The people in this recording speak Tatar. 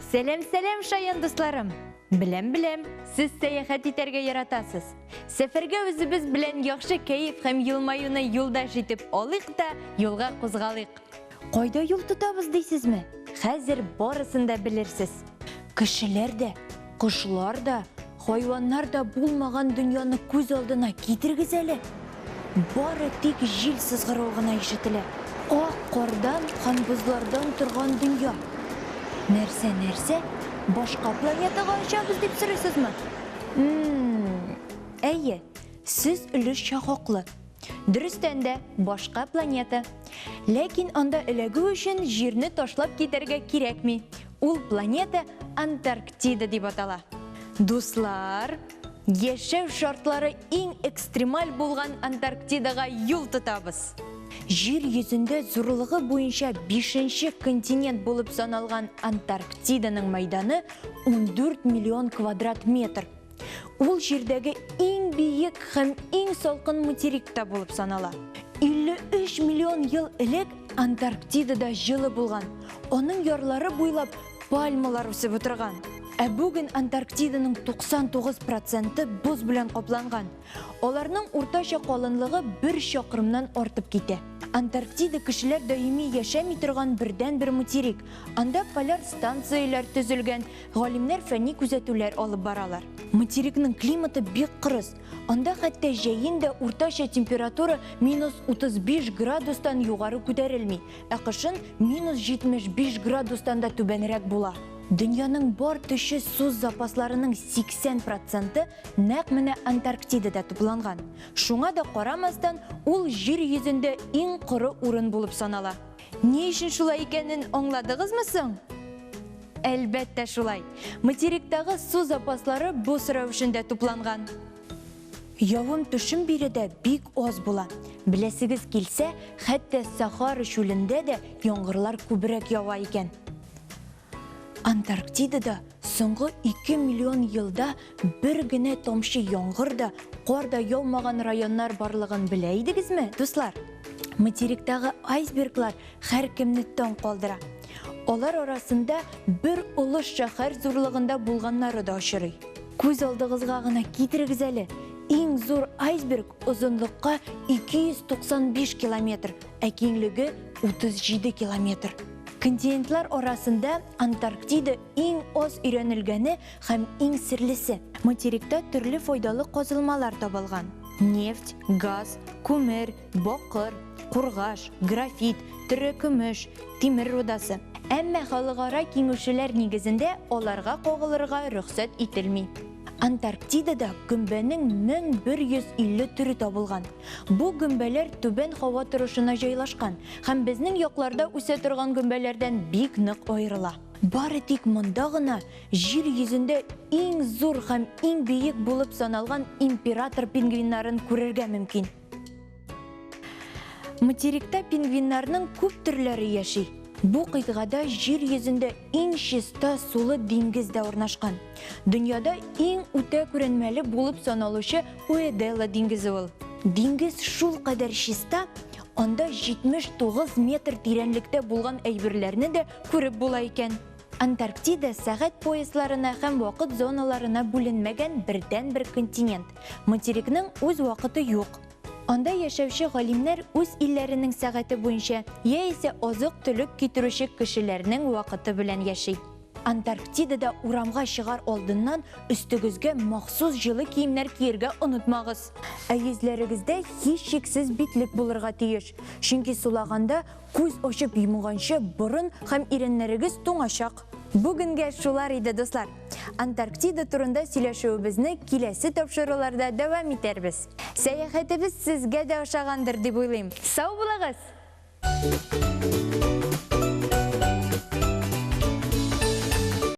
Сәлам, сәлам, шаян дусларым! Беләм, беләм, сез сәяхәт итәргә яратасыз. Сәфәргә үзебез белән яхшы кәеф һәм елмаюны юлдаш итеп алыйк та, юлга кузгалыйк. Кайда юл тотабыз дисезме? Хәзер барысын да белерсез. Кешеләр дә, кошлар да, хайваннар да булмаган дөньяны күз алдына китерегез әле. Бары тик җил сызгыруы гына ишетелә. Ак кардан һәм бозлардан торган дөнья. Нәрсә, нәрсә? Башка планетага очабыз дип сорыйсызмы? Ммм, әйе, сез өлешчә хаклы. Дөрестән дә, башка планета. Ләкин анда эләгү өчен Җирне ташлап китәргә кирәкми. Ул планета Антарктида дип атала. Дуслар, яшәү шартлары иң экстремаль булган Антарктидага юл тотабыз. Җир йөзендә зурлыгы буенча бишенче континент булып саналган Антарктиданың мәйданы 14 миллион квадрат метр. Ул җирдәге иң биек һәм иң салкын материк та булып санала. 53 миллион ел элек Антарктидада җылы булган. Аның ярлары буйлап пальмалар үсеп утырган. Ә бүген Антарктиданың 99 проценты боз белән капланган. Аларның уртача калынлыгы бер чакрымнан артып китә. Антарктида кешеләр даими яшәми торган бердәнбер материк. Анда поляр станцияләр төзелгән, Галимнәр фәнни күзәтүләр алып баралар. Материкның климаты бик кырыс. Анда хәтта җәен дә уртача температура минус 35 градустан югары күтәрелми, ә кышын минус 75 градустан да түбәнрәк була. Дөньяның бар төче су запасларының 80 проценты нәкъ менә Антарктидада тупланган. Шуңа да карамастан, ул җир йөзендә иң коры урын булып санала. Ни өчен шулай икәнен аңладыгызмы соң? Әлбәттә шулай. Материктагы су запаслары боз рәвешендә тупланган. Явым-төшем биредә бик аз була. Беләсегез килсә, хәтта Сахара чүлендә дә яңгырлар күбрәк ява икән. Антарктидада соңгы 2 миллион елда бер генә тамчы яңгыр да, кар да яумаган районнар барлыгын белә идегезме, дуслар? Материктагы айсберглар һәркемне таң калдыра. Алар арасында бер олы шәһәр зурлыгында булганнары да очрый. Күз алдыгызга гына китерегез әле, иң зур айсберг озынлыкка 295 километр, ә киңлеге 37 километр. Континентлар арасында Антарктида иң аз өйрәнелгәне һәм иң серлесе. Материкта төрле файдалы казылмалар табылган, нефть, газ, күмер, Бакыр, кургаш, графит, терекөмеш, тимер рудасы. Әмма халыкара киңүшеләр нигезендә аларга кагылырга рөхсәт ителми. Антарктидада гөмбәнең 1150 төре табылган. Бу гөмбәләр түбән һава торышына җайлашкан һәм безнең якларда үсә торган гөмбәләрдән бик нык аерыла. Бары тик монда гына җир йөзендә иң зур һәм иң биек булып саналган император пингвиннарын күрергә мөмкин. Материкта пингвиннарның күп төрләре яши. Бу кыйтгада җир йөзендә иң чиста сулы диңгез дә урнашкан. Дөньяда иң үтә күренмәле булып саналучы Уэделла диңгезе ул. Диңгез шулкадәр чиста, анда 79 метр тирәнлектә булган әйберләрне дә күреп була икән. Антарктида сәгать поясларына һәм вакыт зоналарына бүленмәгән бердәнбер континент. Материкның үз вакыты юк. Анда яшәүче галимнәр үз илләренең сәгате буенча яисә азык-төлек китерүче кешеләрнең вакыты белән яши. Антарктидада урамга чыгар алдыннан өстегезгә махсус җылы киемнәр киергә онытмагыз. Ә йөзләрегездә һичшиксез битлек булырга тиеш, чөнки сулаганда Күз ачып йомганчы борын һәм иреннәрегез туңачак. Бүгенгә шулар иде, дуслар. Антарктида турында сөйләшүебезне киләсе тапшыруларда дәвам итәрбез. Сәяхәтебез сезгә дә ошагандыр дип уйлыйм. Сау булыгыз!